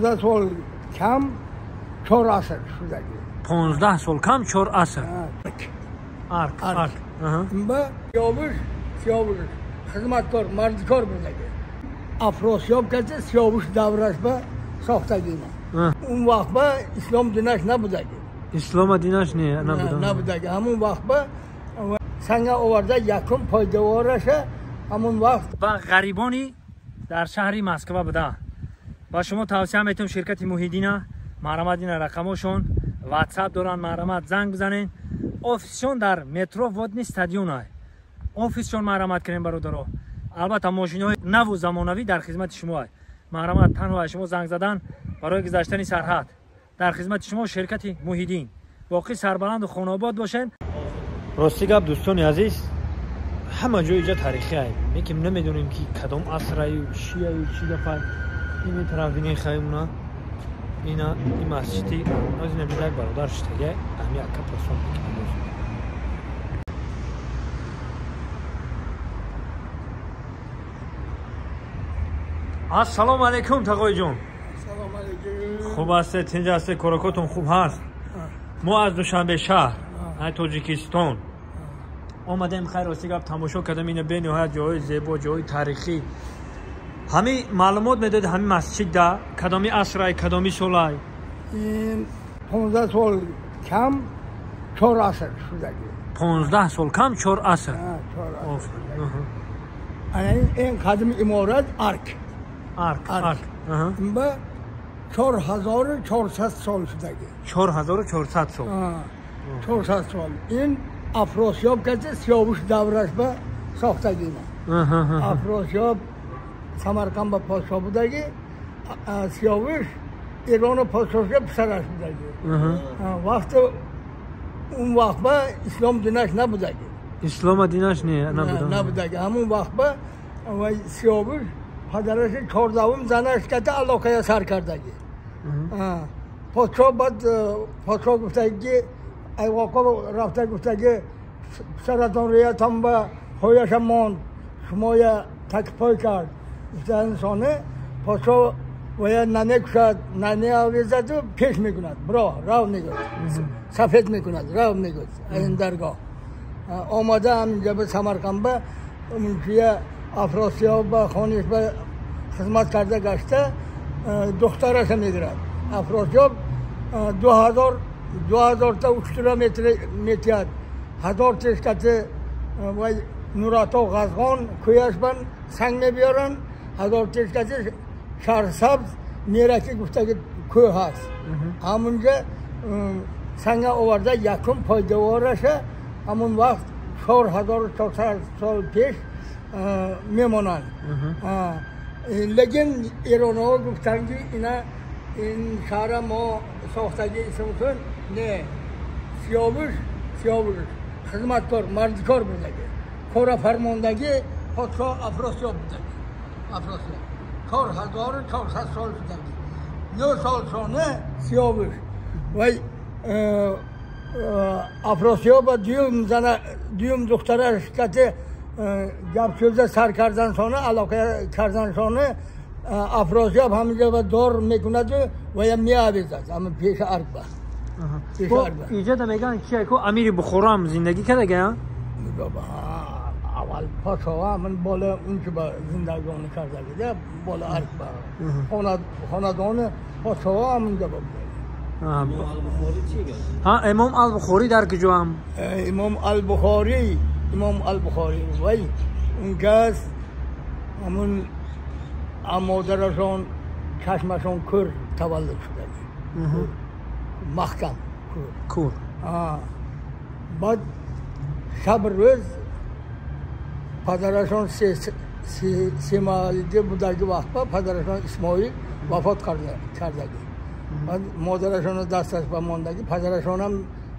15 сол кам 4 аср шудаги. 15 сол кам 4 аср. Арк, арк. Ба Сиёвуш, Сиёвуш хизматкор, мардикор будаги. Афросиёб каси Сиёвуш давраш ба сохтагина. Он вақт ба ислом динаш набудаги. Ислома динаш не набуда. Набудаги. Ҳамон вақт ба санга оварда якум пойдевораша ҳамон вақт. Ба ғарибони дар шаҳри Москва буда. Ба шумо тавсия метавам ширкати Муҳиддина, марҳамат ина рақамошон, WhatsApp доранд, марҳамат занг бизанед. Офисшон дар метро Водный стадион ай. Офисшон марҳамат кунем бародаро. Албатта мошинҳои наву замонавӣ дар хизмати шумо ай. Марҳамат танҳо аз шумо занг задан барои гузаштани сарҳад. Дар хизмати шумо ширкати Муҳиддин. Боқӣ сарбаланду хонаобод бошед. Рости гап дӯстони азиз, ҳама ҷой иҷа таърихӣ ай. Лекин намедонем ки кадом аср аю, чи аю, чӣ гап ай. Ин тараф бинен хаймуна. Ина ин масҷиди нозина бидак бародар шитага ҳами ака пурсон мекунем. Ассалому алайкум тағоиҷон. Салом алайкум. Хуб ҳастед, тинҷ ҳастед, корокотон хуб ҳаст? Мо аз Душанбе шаҳр, аз Тоҷикистон омадем. Хайр, рости гап тамошо кардам ина бениҳоят ҷойҳои зебо, ҷойҳои таърихӣ. Ҳами маълумот медодед ҳами масҷидда кадоми асрай, кадоми солай? Ин 15 сол кам 4 аср шудаги. 15 сол кам 4 аср. 4 аср. Ана ин қадим иморат арк. Арк, арк. Ба 4400 сол шудаги. 4400 сол. 400 сол. Ин Афросиёб каси Сиёвуш давраш ба сохтагина. Афросиёб Самарқанд ба подшоҳ будаги, Сиёвуш Эрону подшоҳ писараш будаги. Вақти он вақт ба ислом динаш набудаги. Ислома динаш не набуда. Набудаги. Ҳамон вақт ба Сиёвуш падараш чордавум занаш ката алоқая сар кардаги. Подшоҳ баъд подшоҳ гуфтаги ки айвоқо рафта гуфтаги писаратон рӯятон ба пояша монд, шумоя такпой кард. Гуфта инсоне подшоҳ вая намекушад, намеавезаду пеш мекунад, бро рав мегӯяд, сафед мекунад, рав мегӯяд ин даргоҳ. Омада ҳаминҷа ба Самарқанд ба унчия Афросиёб ба хониш ба хизмат карда гашта духтараша мегирад. Афросиёб 2000 та уштура метиҳад, 1000 тешкати вай Нурато Ғазғон кӯяшбан санг мебиёранд, 1000 тешкати Шаҳрсабз Мераки гуфтаги кӯ ҳаст. Ҳамунҷа санга оварда якум пойдевораша ҳамон вақт 4400 сол пеш мемонанд. Лекин эрониҳо гуфтанд ки ина ин шаҳра мо сохтаги исмтун не, Сиёвуш, Сиёвуш хизматкор, мардикор будаги, кора фармондаги подшоҳ Афросиёб будаги. Афросиёб 4400 сол шудаги. 9 сол соне Сиёвуш вай Афросиёб дуюм зана, дуюм духтараш кати гапчӯза сар кардан соне, алоқа кардан соне Афросиёб ҳаминҷа ба дор мекунаду вая меавезад ҳама пеши арк ба. Иҷода мегӯянд ки ко амири Бухороам зиндагӣ кардага? Аввал подшоҳ ҳамин бола унчи ба зиндагонӣ кардагида, бола арк ба хонадони подшоҳ ҳаминҷа ба будаги. Ҳа, Имом Албухорӣ дар куҷоам? Имом Албухорӣ, Имом Албухорӣ вай он кас ҳамун модарашон чашмашон кӯр таваллуд шудаги, маҳкам кӯр. Баъд шаб рӯз падарашон семалиди будаги вақт ба падарашон Исмоил вафот кардаги. Баъд модарашонро дасташ ба мондаги, падарашонам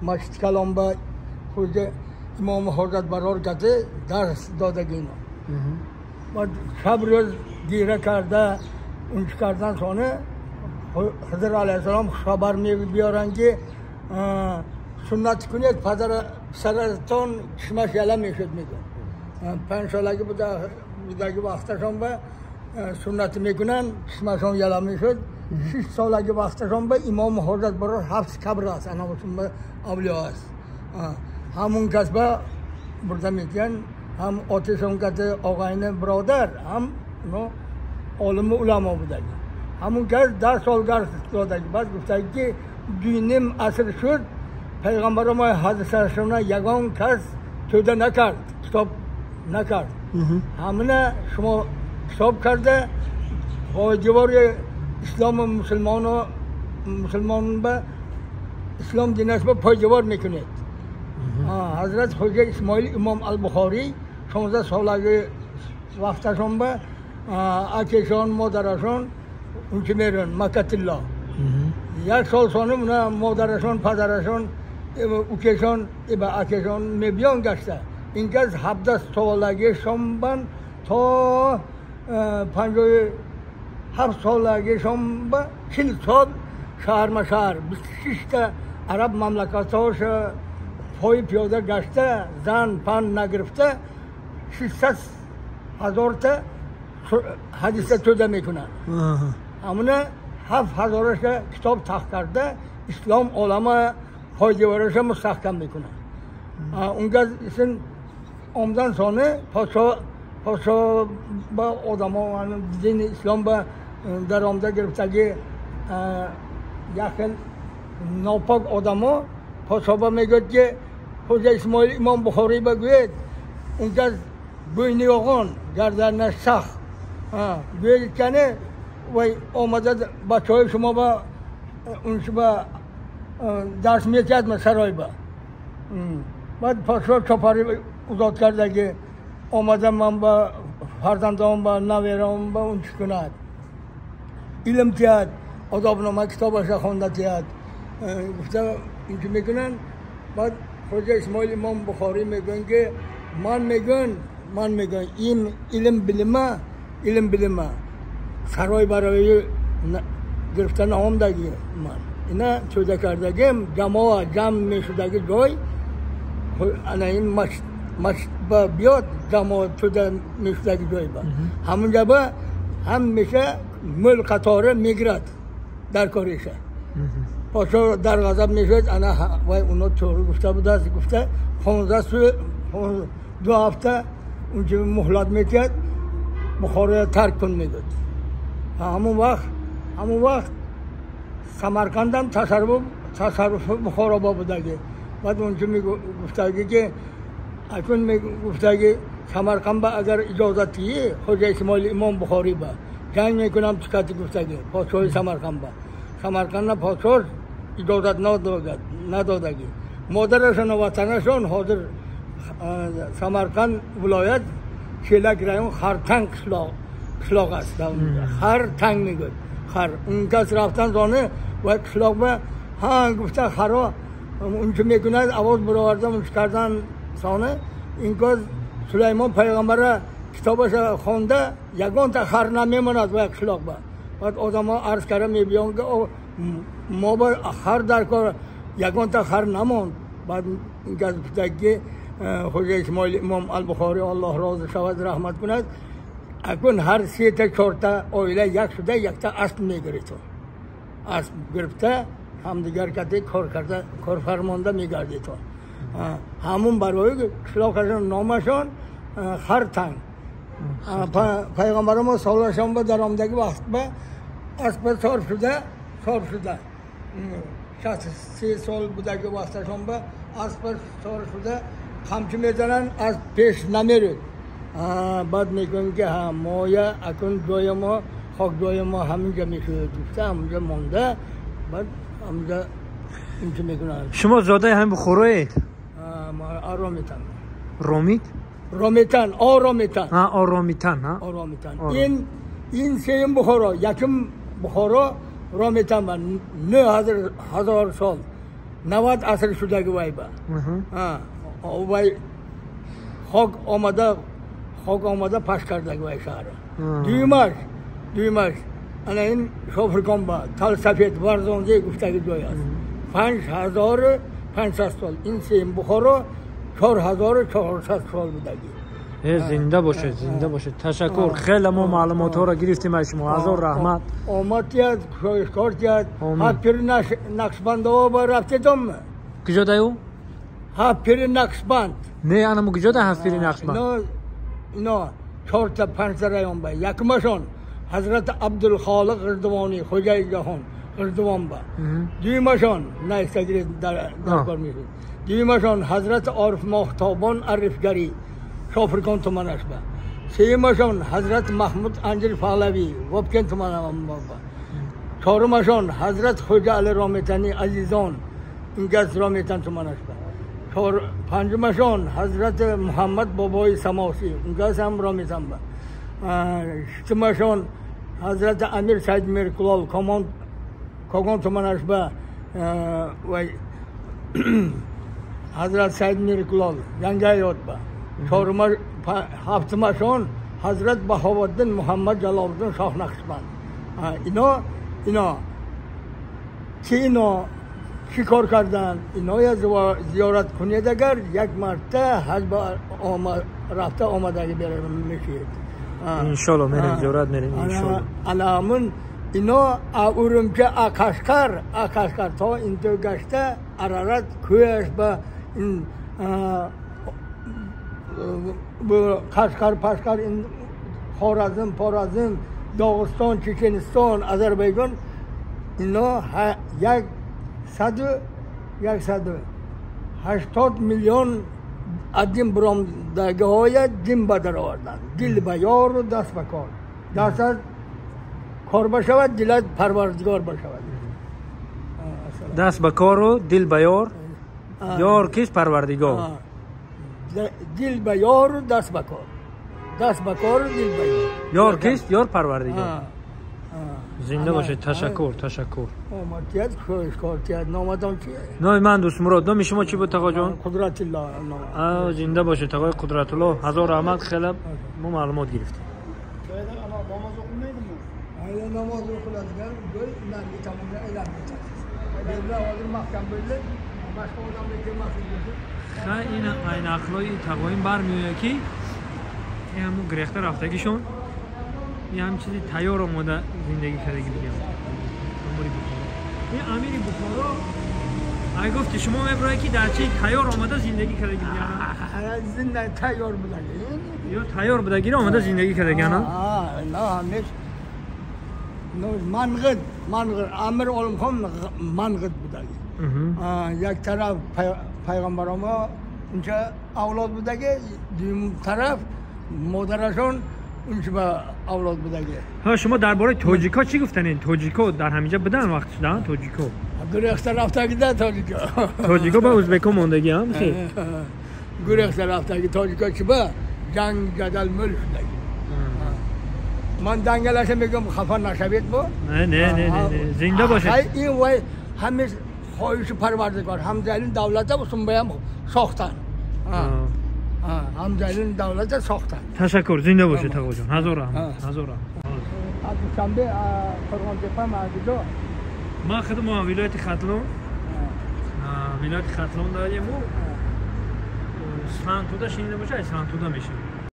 масҷид калон ба худи имом ҳоҷат барор карда дарс додаги ино. Баъд шаб рӯз гира карда унч кардан соне Хизр алайҳиссалом хабар мебиёранд ки суннат кунед, писаратон чишмаш яла мешуд мегӯяд. 5 солаги будаги вақташон ба суннат мекунанд, чишмашон яла мешуд. 6 солаги вақташон ба имом ҳоҷат барор ҳафт кабр аст, анавшон ба авлиё аст. Ҳамун кас ба бурда метиян, ҳам оташон кати оғайни биродар, ҳам олими уламо будаги. Ҳамун кас 10 сол дарс додаги. Баъд гуфтаги ки 2.5 аср шуд, пайғамбаро мо ҳадисашона ягон кас тӯда накард, китоб накард. Ҳамина шумо китоб карда, пойдевори ислому мусулмон ба ислом динаш ба пойдевор мекунед. Ҳазрат Хоҷа Исмоил Имом Ал-Бухорӣ 16 солаги вақташон ба акешон, модарашон унчи мерон Маккатилло. Як сол сони уна модарашон, падарашон, укешон, акешон мебиён гашта. Ин кас 17 солагишон бан то 57 солагишон ба 40 сол шаҳрма шаҳр 26 та араб мамлакатҳош пои пиёда гашта, зан пан нагирифта, 600 ҳазорта ҳадиса тӯда мекунанд. Ҳамуна 7000-аша китоб тах карда, ислом олама пойдевораша мустаҳкам мекунанд. Унга исин омдан сони подшо ба одамо дини ислом ба даромда гирифтаги як хел нопок одамо подшо ба мегӯяд ки Хоҷа Исмоил Имом Бухорӣ ба гӯяд, унга бӯйни оғон гарданаш сахт гӯяд кане вай омада бачаҳои шумо ба унши ба дарс метиҳад ма сарой ба. Баъд подшо чопари озод кардаги омада ман ба фарзандон ба наверам ба унчи кунад, илм тиҳад, одобнома китобаша хонда тиҳад гуфта унчи мекунанд. Баъд Хоҷа Исмоил Имом Бухорӣ мегӯянд ки ман мегӯям ин илм билима сарой барои гирифта наомдаги ман ина тӯда кардагим ҷамоа ҷамъ мешудаги ҷой ана ин масҷид ба биёд ҷамоа тӯда мешудаги ҷой ба ҳамунҷа ба ҳамеша мӯл қатора мегирад дар кориша. Подшо дар ғазаб мешавад, ана вай уно тӯғри гуфта будааст, гуфта 2 ҳафта унча муҳлат метиҳад, Бухороя тарк кун мегӯяд. Ҳамун вақт Самарқандам тасарруфи Бухоро ба будаги. Баъд унча гуфтаги ки акун гуфтаги Самарқанд ба агар иҷозат диҳӣ Хоҷа Исмоил Имом Бухорӣ ба ҷанг мекунам тукати гуфтаги подшоҳи Самарқанд ба. Самарқанда подшоҳ иҷозат надодаги. Модарашон ва ватанашон ҳозир Самарқанд вилоят Челак район Хартанг қишлоқ аст. Хартанг мегӯяд. Хар он кас рафтан зоне ва қишлоқ ба ҳа гуфта харо унча мекунад, овоз бароварда унча кардан соне ин кас Сулаймон пайғамбара китобаша хонда ягонта хар намемонад ва қишлоқ ба. Баъд одамо арз карда мебиён ки мо ба хар дар кор ягонта хар намонд. Баъд ин кас гуфта ки Хоҷа Исмоил Имом Ал-Бухорӣ Аллоҳ розӣ шавад, раҳмат кунад, акун ҳар 3-та 4-та оила як шуда якта асп мегирид. Асп гирифта ҳамдигар кати кор карда корфармонда мегардид. Ҳамун барои қишлоқашон номашон Хартанг. Пайғамбаро мо солашон ба даромадаги вақт ба аспа сор шуда 63 сол будаги вақташон ба аспа сор шуда қамчи мезананд, асп пеш намерӯд. Баъд мегӯям ки ҳа моя акун ҷои мо хок ҷои мо ҳаминҷа мешуд гуфта ҳаминҷа монда. Баъд ҳаминҷа инчи мекунанд. Шумо зодаи ҳамин Бухороед? Ромитан. Ромит? Ромитан, Оромитан. Оромитан, Оромитан. Ин сеюм Бухоро, якум Бухоро Ромитан ба 9000 сол, 90 аср шудаги вай ба. Вай хок омада паш кардаги вай шаҳра. Дуюмаш ана ин Шофиркон ба Талсафед Варзонзе гуфтаги ҷой аст. 5500 сол. Ин сеюм Бухоро 4400 сол будаги. Зинда бошед, зинда бошед. Ташаккур. Хеле мо маълумотҳоро гирифтем аз шумо. Ҳазор раҳмат. Омад тияд, кор тияд. Ҳафт пири Нақшбандова ба рафтедом. Куҷо даю? Ҳафт пири Нақшбанд. Не, анамо куҷо да ҳафт пири Нақшбанд? Ино чорта панҷта район ба. Якумашон Ҳазрат Абдулхолиқ Ғирдувонӣ, хоҷаи ҷаҳон Ғирдувон ба. Дуюмашон наистагири дар кор мешуд. Дуюмашон Ҳазрат Ориф Моҳтобон Арифгарӣ, Шофиркон туманаш ба. Сеюмашон Ҳазрат Маҳмуд Анҷир Паҳлавӣ, Вобкен тумана ба. Чорумашон Ҳазрат Хоҷа Али Рометанӣ Азизон, Ингаз Рометан туманаш ба. Панҷумашон Ҳазрат Муҳаммад Бобои Самосӣ, Ингаз ҳам Рометан ба. Шитумашон Ҳазрат Амир Саид Миркулол, Когон туманаш ба. Ҳазрат Саид Миркулол, Янгиҳаёт ба. Ҳафтумашон Ҳазрат Баҳовиддин Муҳаммад Ҷалолиддин Шоҳ Нақшбанд. Ино ки ино чӣ кор карданд? Иноя зиёрат кунед, агар як марта ҳаҷ рафта омадаги мешиед. Иншолло мерем, зиёрат мерем, иншолло. Ана ҳамун ино Урумча, а Қашқар то инто гашта Арарат кӯяш ба ин Қашқар, Пашқар, Хоразм, Поразм, Доғистон, Чеченистон, Озарбойҷон, ино 180 миллион аз дин буромдагиҳоя дин ба дароварданд. Дил ба ёру даст ба кор, даст аз кор башавад, дилат Парвардигор башавад. Даст ба кору дил ба ёр, ёр кист? Парвардигор. Дил ба ёру даст ба кор, даст ба кору дил ба ёр. Ёр кист? Ёр Парвардигор. Зинда бошед, ташаккур, ташаккур. Омадият, кортият. Номатон чи? Номи ман Дӯстмурод. Номи шумо чӣ буд, тағоҷон? Қудратулло. Зинда бошед, тағои Қудратулло, ҳазор раҳмат. Хеле мо маълумот гирифтем. Namoz o'qiladigan joy narigi tomonga aylanib ketasiz. Bu yerda hozir mahkam bo'ldi, boshqa odamlar kelmasin deb. Ха, ин айнақлои тағоин бармеояд, ки ин ҳамун гирехта рафтагишон, ин ҳам чизи тайёр омода зиндагӣ кардагӣ бигам. Амири Бухоро, ин амири Бухоро, ай гуфти шумо мебурад, ки дар чи тайёр омада зиндагӣ кардагӣ бигам. Зинда тайёр будаги. Ё тайёр будагиро омада зиндагӣ кардагиана? На, ҳамеш манг'ит, манг'ит. Амир Олимхон манг'ит будаги. Як тараф пайғамбаромо унча авлод будаги, дуюм тараф модарашон унча ба авлод будаги. Ҳа, шумо дар бораи тоҷико чӣ гуфтанед? Тоҷико дар ҳаминҷа будан вақт шуда, тоҷико? Гурехта рафтагида тоҷико. Тоҷико ба ӯзбеко мондагӣ ам хел. Гурехта рафтаги тоҷико. Чи ба ҷанг ҷадал мул шудаги. Ман дангалаша мегӯям, хафа нашавед бо. Не, не, не, не, зинда бошед. Ин вай ҳамеш хоҳиши Парвардигор, ҳамзалин давлата сумбаям сохтан, ҳамзалин давлата сохтан. Ташаккур, зинда бошед, тағоҷон, ҳазор раҳмат, ҳазор раҳмат. Аз Душанбе, Қурғонтепа куҷо? Ман худам вилояти Хатлон, вилояти Хатлон даему. Сантуда шинида боша, Сантуда мешавем.